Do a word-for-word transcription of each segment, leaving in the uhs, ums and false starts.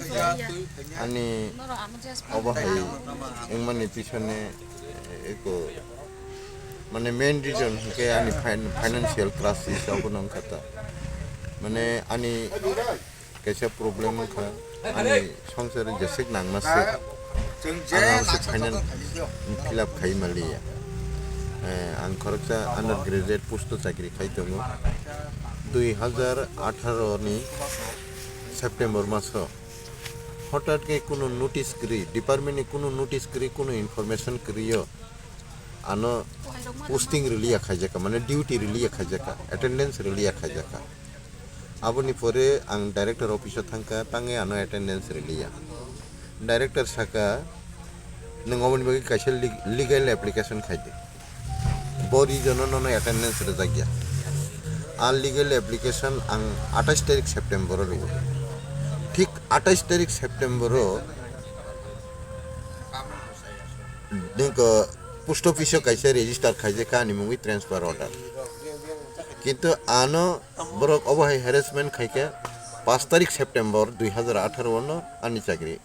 Ani obo hai wngmani pisone eko, mane, main reason hwnkhe ani fin-, financial crisis abono wngkha ta. Mane, ani kaisa problem wngkha, ani songsar jeswk nangma se, ang se finance fill up khai manliya. Eh, ang khoroksa undergraduate post o chakri khai tongo. Dui hazar atharo ni September maso hothat khe kunu notice kwrwi, department ni kunu notice kwrwi, kunu information kwrwi o ano posting rwliya khaijaka, mane duty rwliya khaijaka, attendance rwliya khaijaka. Aboni pore ang director office o thangkha, tangwi ano attendance rwliya. Director saka, "Nwng oboni bagwi kaisa leg-, legal application khai di." Bo reason-o nono attendance rwjakya. A legal application ang atais tarik September-o rwo. Thik atais tarik September-o nokho post office-o kaisa register khaijakha ani mungwi transfer order. Kintu ano borok obo hai harassment khaikha, paanch tarik September dui hazar atharo-o no ani chakri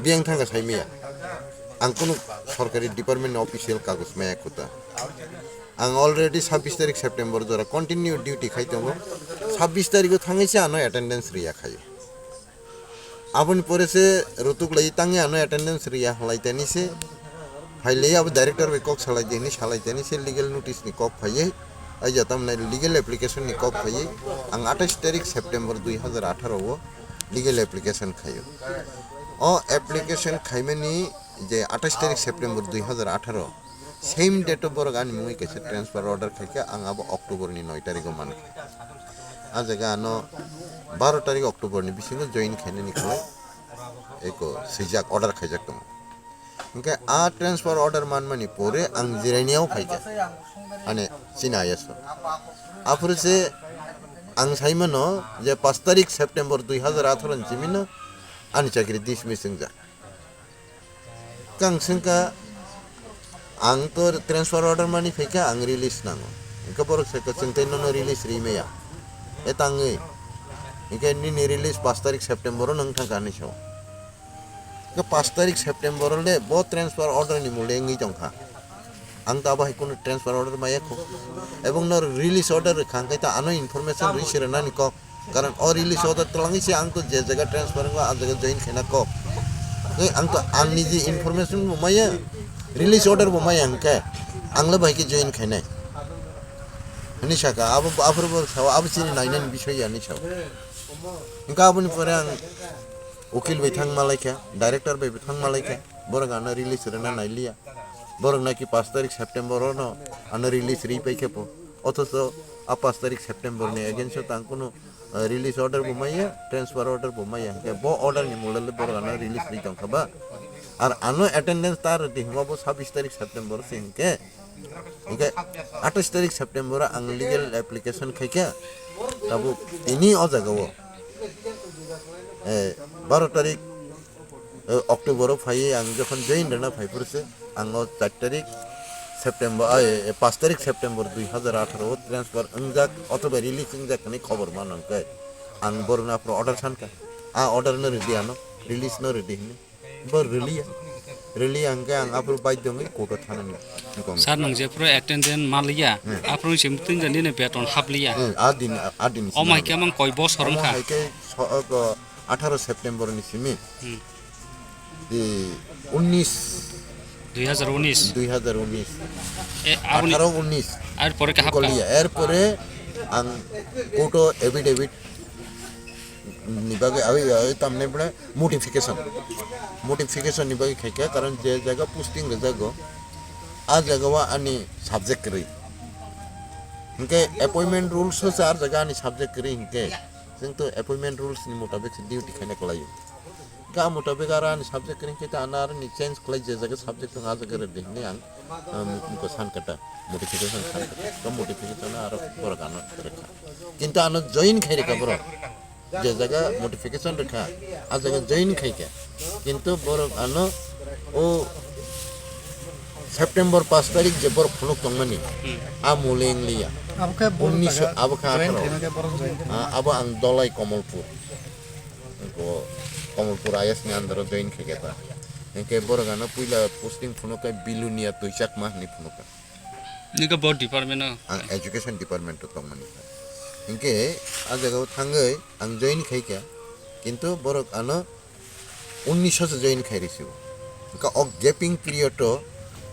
biyang thangkha saimaya. Ang kunu sorkari department ni official kagoj maya khuta. Ang already sabbish tarik September jora continue duty khai tongo. Sabbish tarikh o thangwi se ano attendance riya khayo. Aboni pore se rutuk lai tangwi ano attendance riya halai tani se. Phailai abo director bai kok salai di hinwi salai tani se legal notice ni kok phaiwi. Aija tamni legal application ni kok phaiwi. Ang atais tarik September dui hazar atharo o legal application khayo. O application khaimani je atais tarik September dui hazar atharo, same date o borok ani mungwi kaisa transfer order khaikha, ang abo October ni noi tarik o mankha. A jaga ano baro tarik October ni bisingo join khainani khlai eko swijak, order khaijak tongo. Hinkhe a transfer order manmani pore ang jirainiyao phaikha, ani chini I S o. Aphuru se ang saimano je paanch tarik September dui hazar atharo ni simino ani chakri dismiss wngjak. Kang sengkha, ang to transfer order mani phaikha, ang release nango. Hinkhe borok saka, "Chwng tei nono release ri maya." E tangwi. Hinkhe nini release paanch tarik September o nang thangkha hinwi sao. Hinkhe paanch tarik September o le bo transfer order ni mole wngwi tongkha. Ang to abo hai kunu transfer order maya kho. Ebong no release order rwkha hinkhe ta ano information rwi se rwnani kok. Karon o release order twlangwi se ang to je jaga transfer wngo, a jaga join khaina kok. Tei ang to ang niji information bo maya, release order bo maya hinkhe ang le bai khe join khainai. Hinwi saka, abo, aphuru bo sao, abo chini nainani bisoi ya hinwi sao. Hinkhe aboni pore ang ukil bai thang malaikha, director bai thang malaikha, borok ano release rwna nailiya. Borok naki paanch tarik September o no ano release ri paikha po. Othocho a paanch tarik September ni against o tang kunu, eh, release order bo maya, transfer order bo maya. Hinkhe bo order ni mole le borok ano release ri tongkha ba. Ar ano attendance ta rwdi hwnba bo sabbish tarik September se hinkhe. Hinkhe atais tarik September o ang legal application khaikha. Tabuk tini o jaga o, eh, baro tarik eh, October o phaiwi ang jokhon join rwna phaiphuru se, ang o char tarik September, ai, eh, paanch tarik September dui hazar atharo o transfer wngjak othoba release wngjak hinwi khobor mano hinkhe ang borokno aphuru order sankha. A order no rwdi ano, release no rwdi hinwi. Bo rwliya. Rwliya hinkhe ang aphuru baidhyo wngwi court o thanani. Sir, nwng jephuru attendance manliya, hmm, aphuru se mwtwng jani nini beton hapliya. Hmm, a din, a din. Omo hai khe mang koi bosor wngkha? Omo hai khe so-, o, atharo September ni simi. Hmm. Di unis. Dui hazar unis. Dui hazar unis. E, aboni atharo unis. Ar pore khe hapkha? Koliya. Erpore ang court o affidavit ni bagwi, abi, abi tamni bwle modification. Modification ni bagwi khaikha, karon je jaga posting rwjago, a jaga o ani subject kwrwi. Hinkhe appointment rules o se ar jaga ani subject kwrwi hinkhe, chwng to appointment rules ni motabik se duty khaina kwlaio. Ga motabik aro ani subject kwrwi khe ta ano aro ni change khlai je jaga subject tong a jaga rwdi hinwi ang, um, ko san kata, modification san kata. Ko modification aro borok ano rwkha. Kintu ano join khai rwkha borok. Je jaga modification rwkha, a jaga join khaikha. Kintu borok ano o September paanch tarik je borok phunuk tongmani, hmm, a mole wngliya. Abo khe borok unis jaga abo khe join atharo. Khaina khe borok join khaina. Ah, abo ang Dolai Komolpur. Bo Kamalpur I A S ni under o join khaikha ta. Hinkhe borok ano puila posting phunukha Bilonia Twichakma hinwi phunukha. Nokha bo department o? Ang education department o tongmani. Hinkhe a jaga o thangwi ang join khaikha. Kintu borok ano unnish o se join khai risibo. Hinkhe o gaping period o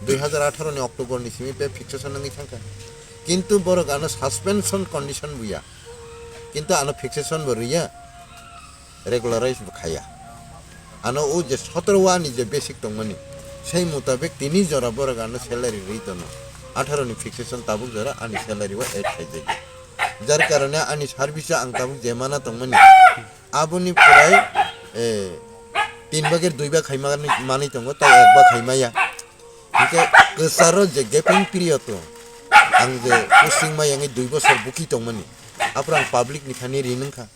dui hazar atharo ni October ni simi be fixation wngwi thangkha. Kintu borok ano suspension condition buya. Kintu ano fixation bo rwya, regularize bo khaya. Ano o je sotoro o ani je basic tongmani, sei mutabek tini jora borok ano salary rwi tono. Atharo ni fixation tabuk jora ani salary o add khaijak. Jar karone ani service o ang tabuk je mana tongmani, aboni prai, eh, tin bagir dui bag khaima manwi tongo, tai ek bag khaimaya. Hinkhe kwcharo je gaping period o ang je posting ma yangwi dui bosor buki tongmani, aphuru ang public ni thani ri nungkha.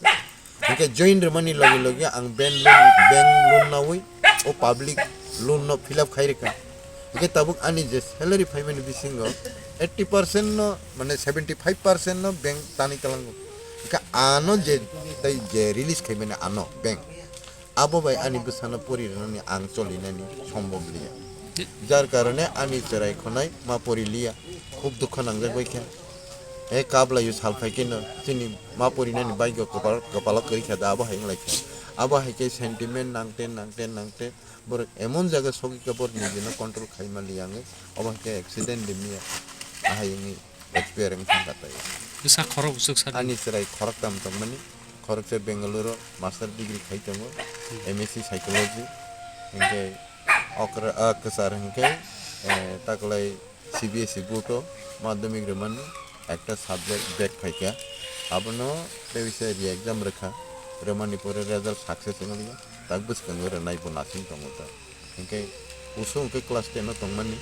Hinkhe join rwmani loge loge ang bank loan, bank loan nawi o public loan no fill up khai rwkha. Hinkhe tabuk ani je salary phaimani bisingo eighty percent no, mane seventy five percent no bank tani talango. Hinkhe ano je, tai je release khaimani ano bank, abo bai ani bwsano pori rwnani ang cholinani sombhob liya. Jar karone ani chwrai khonai ma pori liya, khub dukha nangjak bai kha. E kablaio sal phai khe no chini ma porinani baigo kwpal, kwpalo kwrwi kha da, abo hai wng lai kha. Abo hai khe sentiment nangte, nangte, nangte borok emon jaga sogwi kha, borok nijino control khai ma liya wngwi, obo hai khe accident de miya ahai wngwi expire wng thang kha tai. Bwsa khorok bwswk sa. Ani chwrai khoroktam tongmani, khoroksa Bengaluru master degree khai tongo, M S C psychology, hinkhe okra, ah, kwchar hinkhe, eh, taklai C B S E board o madhyamik rwmani ekta subject back phaikha, abono tei bisa re-exam rwkha, rwmani pore result success wngya, tak bwskango rwnai bo nasing tongo ta. Hinkhe kusu hinkhe class ten o tongmani,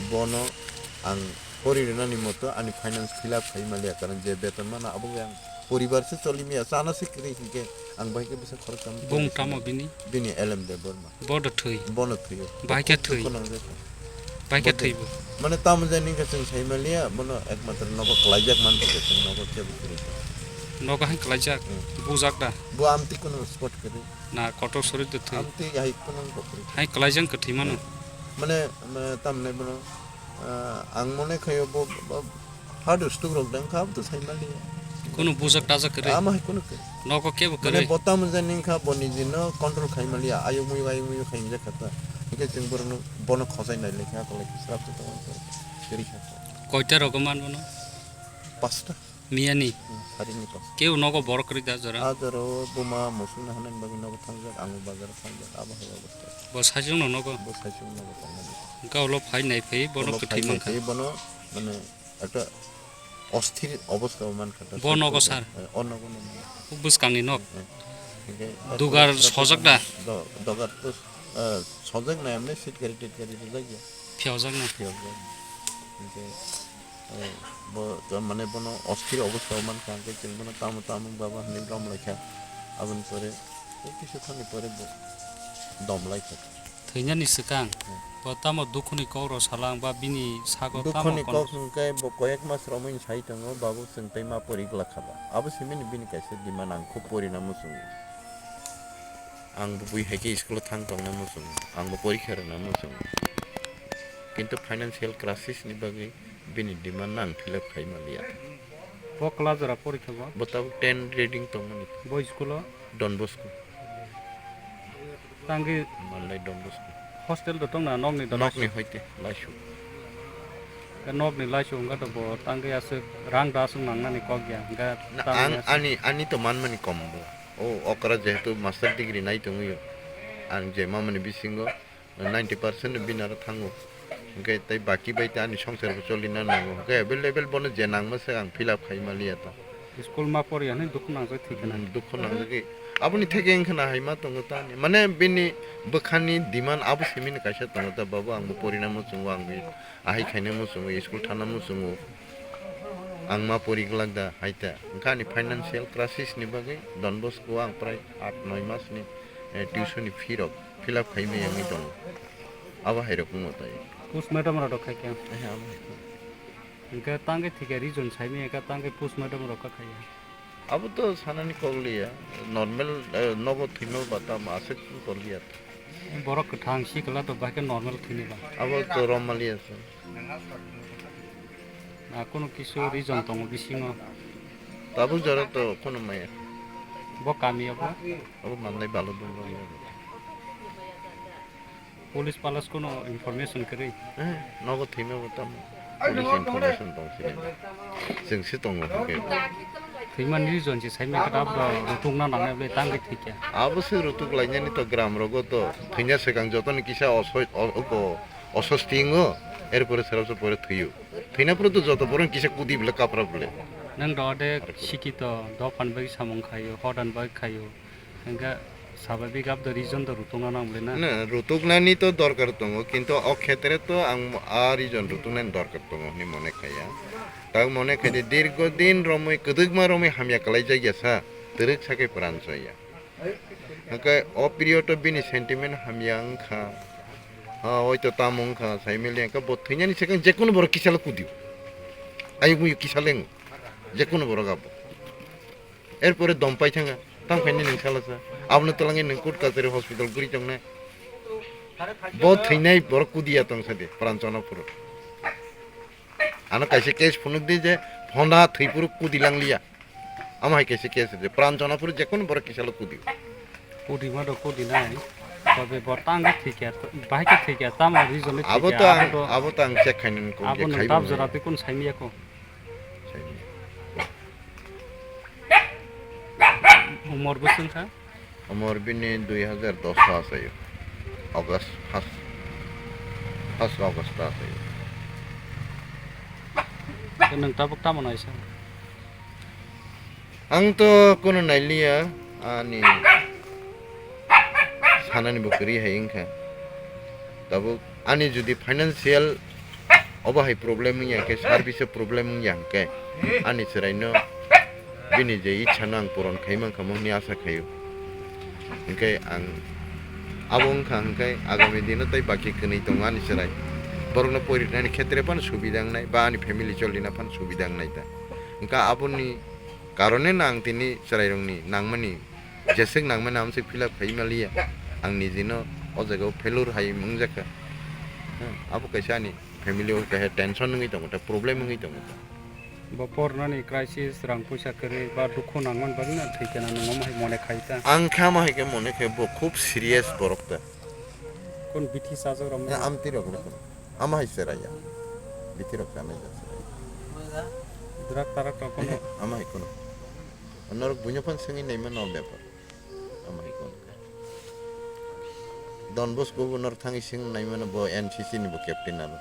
bono ang pori rwnani moto ani finance fill up khai maliya, karon je beton mano abo bai ang poribar se choli maya, chana se kwrwi hinkhe ang bai khe bwsa khorok tamo. Bung tamo bini? Bini L M Debbarma. Bodo thwi? Bono thwi o. Bahai khe thwi? Khunang je kha. Bahai khe thwi bo? Mane tamo jani hinkhe chwng sai maliya, bono ekmatro nogo kwlaijak man khe chwng nogo kebo kwrwi kha. Nogo hai kwlaijak? Hmm. Bujak da? Bo amtwi khunang spot kwrwi. Na kotor sori de thwi. Amtwi hai phano bo kwrwi. Hai kwlaijang kwthwi mano. Mane, mane tamni bono, ah, ang mone khayo bo, bo hard stuk rok dang kha, abo to sai maliya. Kono bujak tajak kwrwi. Ama hai kono kwrwi. Nogo kebo kwrwi. Mane bo tamo jani wngkha, bo niji no control khai maliya, ayuk muyu, ayuk muyu khai wngjakha ta. Hingke chwng borok no, bono khosai nai lekha, akolai khe srap to tongmani kwrwi kha. Koita rogo man bono? Pasta. Miyani? Hmm, harini pas. Keu nogo borok kwrwi da jora? A jora o buma musuk na hanani bagwi nogo thangjak, ang o bazar o thangjak, abo hai obostha. Bo saichung no nogo? Bo saichung nogo tongnani. Hingke ulo phai nai phai bono kwthwi mankha. Ulo phai nai phai bono, mane, ekta osthir obostha o mankha ta. Bo nogo sar? Eh, o nogo no. Bwskangni nok? Eh, eh. Hingke dugar sojak da? Do-, dogar to, eh, sojak na emne seat gari, tit gari rijak ya. Phiyokjak na? Phiyokjak. Hingke, eh, bo, mane bono osthir obostha o mankha, hingke chwng bono tamo tamo baba hinwi romlaikha. Aboni pore, tei kisa khorni pore bo domlaikha. Thwinani swkang, hmm, bo tamo dukhuni kok rw salang ba bini sago tamo dukhuni kon- kok hwnkhe bo koyek mas romwi sai tongo, babu chwng tei ma pori glak kha ba. Abo simini bini kaisa demand ang khub porina muchungo. Ang bo bui hai khe school o thang tongna muchungo, ang bo porikha rwna muchungo. Kintu financial crisis ni bagwi bini demand no ang fill up khai manliya. Bo class jora porikha bo? Bo tabuk ten reading tongmani. Bo school o? Don Bosco. Tangwi Malai Don Bosco. Hostel do tongna nokni do? Nokni laisuk. Hoite laisuk. Ke nokni laisuk wngkha to bo tangwi aswk rang da aswk nangnani kok ya. Hingkhe na, tangwi ang aswk ani, ani to manmani kom bo. O okra jehetu master degree nai tongwi o. Ang je mamani bisingo ninety percent bini aro thango. Hingkhe tei baki bai tei ani songsar bo cholina nango. Hingkhe available bono je nangma se ang fill up khai maliya ta. School ma poriya hinwi dukhu nangjak thwi khna. Hmm, dukhu nangjagwi. Aboni theke wngkha na hai ma tongo ta ani. Mane bini bwkhani demand abo simini kaisa tongo ta, babu ang bo porina muchungo, ang bo ahai khaina muchungo, school thana muchungo. Ang ma pori glak da hai ta. Hingkhe ani financial crisis ni bagwi Don Bosco o ang prai aat noi mas ni, eh, tuition ni fee rok fill up khai maya wngwi tongo. Abo hai rok wngma tai. Post mortem rok khai khe? Eh, abo hai. Hingke tangke thike region saimaya khe tangke post mortem rok kha khaiya. Abo to sanani kok liya, normal, eh, nogo thwima ba tamo aswk kok liya. Borok kwthang sikla to bahai khe normal thwini ba. Abo to romaliya se. Na, kuno kisu reason tongo bisingo. Tabuk jora to kuno maya. Bo kami abo? Abo manlai balo dum romya. Police palas kuno information kwrwi? Eh, nogo thwima bo tamo. Police information tong sini. Chwng se tongo hwnkhe. Thwimani reason se saimani khe abo rutukna nangnai bwle tangwi thwikha. Abo se rutuk lainani to gram rogo to thwina swkang jotoni kisa oso-, o-, oko osostingo, erpore srapsa pore thwiyo. Thwina pore to joto borok kisa kudi bwle kapra bwle. Nwng do de sikito, dophan bai samung khayo, hodan bai khayo. Hingke sababik abdo reason do rutukna nang bwle na? Na, rutuknani to dorkar tongo, kintu o khetre to ang a reason rutuknani dorkar tongo hinwi mone khaiya. Tak mone khaide dirgo din romwi, kwdwkma romwi hamya kwlaijak ya sa, twrwk sakhe pran chaya. Hingke o period o bini sentiment hamya wngkha. Ha, oito tamo wngkha, saimili hingke bo thwinani swkang jekunu borok kisalo kudio. Ayuk muyuk kisalo wngo, jekunu borok abo. Erpore dom pai thanga, tamo khaini nwng salasa. Abono twlangwi nwng court kachari hospital guri tongnai. Bo thwinai borok kudiya tong sadi, Pranchana phuru. Ano kaisa case phunuk di je phonda thwi phuru kudi langliya. Amo hai kaisa case je Pranchana phuru jekunu borok kisalo kudi. Kudi ma do kudi nai. Tobe bo tang thikya, bahai khe thikya, tamo reason ni Abo thikya, to ang, abo to abo to ang check khainani kok abo je nang khaibo tab hai. Jora twi kun saimiya ko. Saimiya. Umor bwswng kha? Umor bini dui hajar dos o achaio. August first, first August o achaio. Khe nwng tabuk tamo naisa? Ang to kono nailiya, ani sanani bo kwrwi hai wngkha. Tabuk ani jodi financial obo hai problem wngya khe, service o problem wngya hwnkhe, ani chwraino bini je ichha no ang puron khai mankha mo hwnwi asa khaio. Hwnkhe ang abo wngkha hwnkhe agami dino tei baki kwnwi tongo ani chwrai. Borokno porinani khetre phano subida wngnai ba ani family cholina phano subida wngnai ta. Hwnkhe aboni karone no ang tini chwrairokni nangmani jeswk nangmani amswk fill up khai maliya. Ang nijino o jaga o failure hai wngjakha. Hmm, abo kaisa ani family o kaisa tension wngwi tongo ta, problem wngwi tongo ta. Bo pornani crisis, rang puisa kwrwi ba dukhu nangmani bagwi no thwi khe nang nangma hai mone khai ta. Ang khe amo hai khe mone khe bo khub serious borok ta. Kon bithi sajak rok. Ya, amtwi rok no. Amo hai chwrai ya. Bithi rok chanai jak chwrai. Drug tarak rok kono. Amo hai kono. Norok buino phan swngwi naima no bepar. Amo hai kono. Don Bosco bo norok thangwi swng naima no bo N C C ni bo captain aro.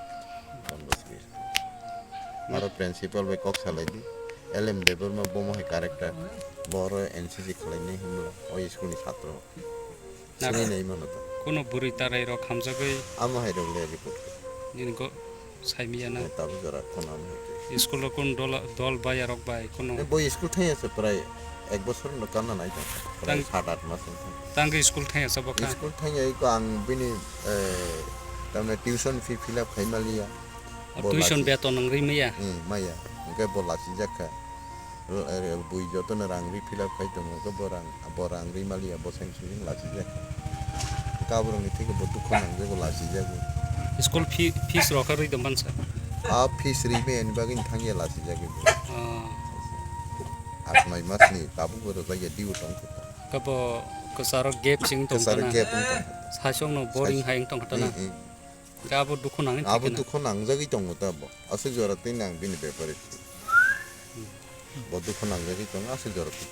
Don Bosco. Aro principal bai kok salai di. L M Debbarma bo mo hai character. Bo aro N C C khlai nai himla. O school ni satro. Swngwi nai mano to. Kuno bwrwi tarai rok hamjagwi. Amo hai rok le report khe. Nini go saimiya na. Tabuk jora kono amo hai khe. School o kun dol, dol bai arok bai kuno. Bo school thangya se prai ek bosor no kanna nai ta. Prai sat at mas wng thang. Tang school thangya sa bokha. School thangya iko ang bini, eh, tamne tuition fee fill up khai maliya. O bo tuition lasi- beton nang ri maya. Hmm, maya. Hingke bo lasi jakha. Bui jotono rang ri fill up khai tongo, hwnkhe bo rang, bo rang ri maliya, bo seng seng lachijak. Hwnkhe aborokni theke bo dukhu nangjago, lachijago. School fee, fees rok khe rwi tongmani sa? A fees ri maya ni bagwi thangya lachijagwi bo. Oh. Aat noi mas ni tabuk bo rwjakya, due tongkha. Khe bo kwcharo gap sing tongkha na? Kwcharo gap wng tongkha. Saichung no boring hai wng tongkha ta na? Hmm, hmm. Hwnkhe abo dukhu nangwi thangkha na? Abo dukhu nangjagwi tongo ta bo. Aswk jora twi nang bini bepari. Bo dukhu nangjagwi tongo, aswk jora twi.